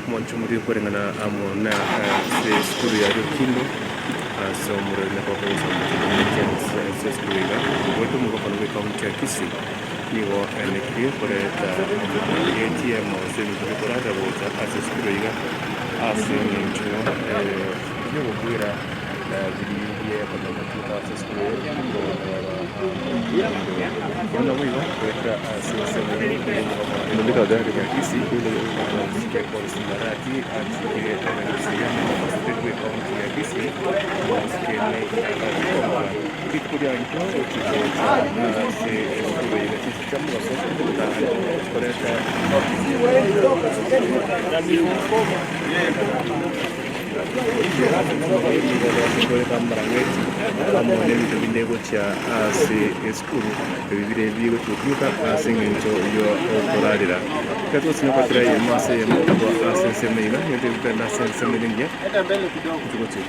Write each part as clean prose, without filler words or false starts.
Omonto omoriri koreng'ana amo na ase esukuru ya Riokindo ase omoreri na kogosa omochie ase esukuru iga obwate omogwekano bwe ekaunti ya Kisii nigo aenekirie koreta ATM gose ebinto bikorara gocha ase esukuru iga ase eng'encho yogokwera biria biekomenya ase esukuru eye konyora Bono boigo goetera ase ensemo ya Kisii, omosike Paul Marati achikire emerisia y'omobasote bw'ekaunti ya Kisii, omosike Mike Omoga. Rituko ria nkio gochi gocha ase esukuru eye chinsa chia mogaso na koreta. Nigo amaranketi amo nebinto binde gochia ase esukuru, ebi bire bigochia gotumeka ase eng'encho y'okorarera. Ekero togosinya kera eyemo ase eyemo korwa ase ensemo iga, nigo togokenda ase ensemo ere engiya togochia.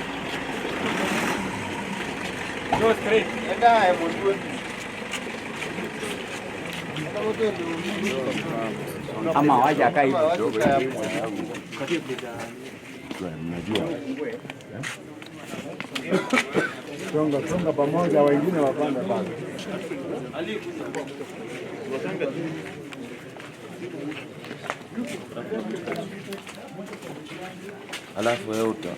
Songa songa pamoja, wengine wapande bado. Alafu wewe uta.